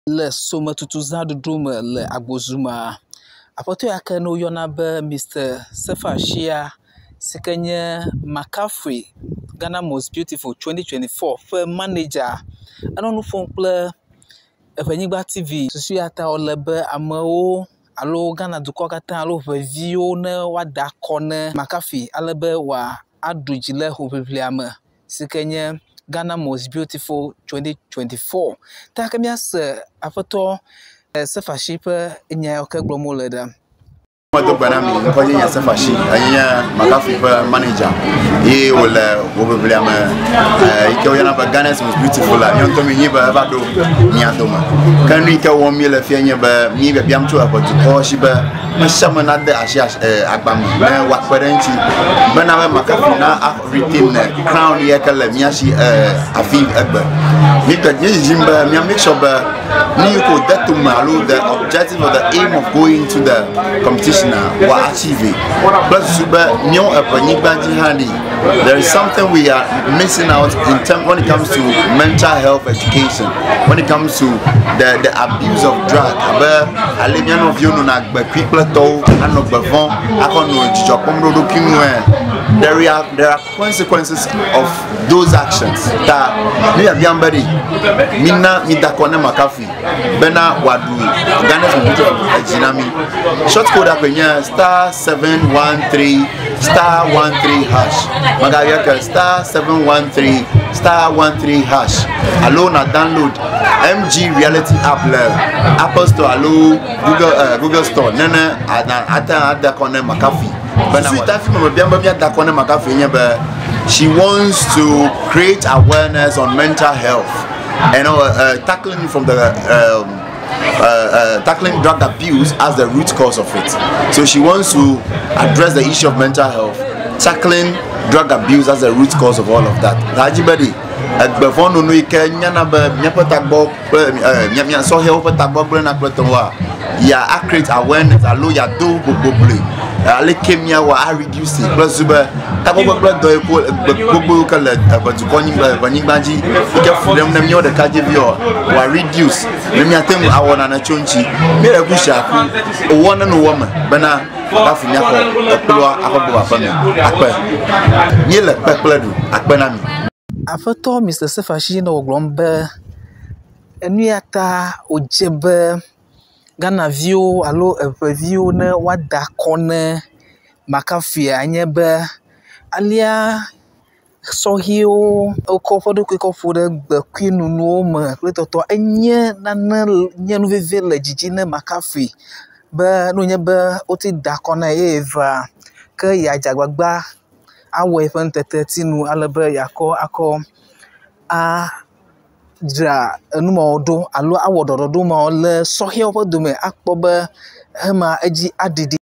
Le sometutuzaɖuɖu me le Agbozuma, aƒetɔ ya ke woyɔna be Mr. Sefa Shia si ke nye Makafui Ghana Most Beautiful 2024 ƒe manager enɔ nu ƒom kple Eŋenyigba TV. Susu ya ta wòle be amewo alo Ghana dukɔ katã alo ŋeviwo ne woada akɔ ne Makafui ale be wòaɖu dzi le hoʋiʋlia me si ke nye Ghana Most Beautiful 2024. Ta ke míase aƒetɔ Sefa Shi ƒe nya yawo ke gblɔm wole ɖa. Medo gbe na mi, ŋkɔ nye nye Sefa Shi, enye Makafui ƒe manager ye wòle hoʋiʋlia me yi ke woyɔna be Ghana's Most Beautiful la, míawo ŋutɔ míenyi be eva ɖo mía dome. Ke nu yi ke wɔm míele fia nye be mí biabiam tso eƒe dukɔ si be ame sia ame nade asi agba me ne woakpe ɖe eŋuti bena be Makafui na retain crown yi ke le mía si afi egbe. Mígbe míedzidzim be mía make sure be nu yi ke wòde tome alo the objective or the aim of going to the competition a wɔ achieve kple susu be míawo eƒe nyigba dzi hã ɖi there is something we are missing out in term when it comes to mental health education, when it comes to the abuse of drug, abe ale mía nɔviwo nɔna gbekui kple tɔwo anɔ gbe vɔ̃ akɔ nɔ dzidzɔ kpɔm ɖe wo ɖokui ŋu there are consequences of those actions. Ta mi biabiam be ɖi mina mi da kɔ ne Makafui bena wòaɖu Ghana's Most Beautiful edzi na mi. Short code akoe nye *713*13#. Magayɔ ke *713*13# alo na download MG Reality app le Apple Store alo Google Store nene ate ade kɔ ne Makafui. Bena susu ta fi me biam be míada kɔ ne Makafui nye be she wants to create awareness on mental health and tackling from the tackling drug abuse as the root cause of it. So she wants to address the issue of mental health, tackling drug abuse as the root cause of all of that. Tajibedi, egbevɔ nono yi ke nyana be míaƒe tagbɔ kple mía mía sɔhɛwo ƒe tagbɔ gblẽna kple tɔwoa, ya a create awareness alo ya do gbogbogboe aleke míawɔ a reduce kple zu be tagbɔgbegblẽ dɔ yi ko egbe gbogbo yiwo ke le eʋe dukɔ nyigba eʋe nyigba dzi yi ke fu ɖem ne míawo ɖekadzeviwoa wòa reduce ne míate ŋu awɔ nane tso ŋuti. Míele ku sia ku wowɔ ne nuwɔ me bena Makafui míaxɔ ekplɔa akɔ gbɔ va aƒeme akpe. Míele kpe kple ɖu akpe na mi. Aƒetɔ Mr. Sefa Shi nɔ gbɔgblɔm be enu ya ta wòdze be Ghanaviwo alo eʋeviwo ne woada akɔ ne Makafuia nye be alia sɔhɛwo wokɔ woƒe ɖokui kɔ ƒo ɖe gbekui nonowo me kple tɔtɔ enye nane nye nu veve le dzidzi ne Makafui be ne wònye be wote da akɔ na ye va ke yeadze agbagba awɔ eƒe ŋutete tinu ale be yeakɔ akɔ adzra enu mawo ɖo alo awɔ ɖɔɖɔɖo mawo le sɔhɛwo ƒe dome akpɔ be ema edzi aɖiɖi.